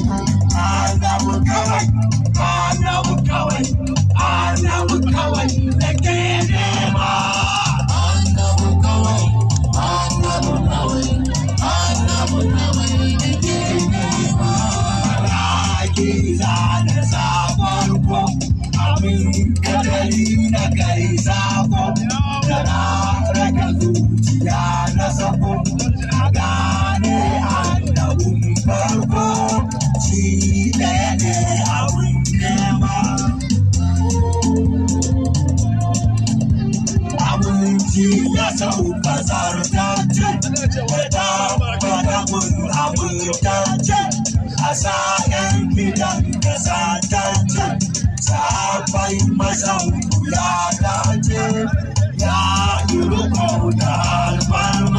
Annabu kawai, annabu kawai, annabu kawai da ke nema. Annabu kawai, annabu kawai, annabu kawai da ke nema. Raki zane safarko, abin kadari na kai sako, da na raka zuciya na sako, a gane annabun farko, shi ɗaya ne abin nema. Abinci ya sauka zartacce, da tabbata kun amintacce, a sa'yan gidan da satacce, safai masan ya dace, ya yi riko da alfarma.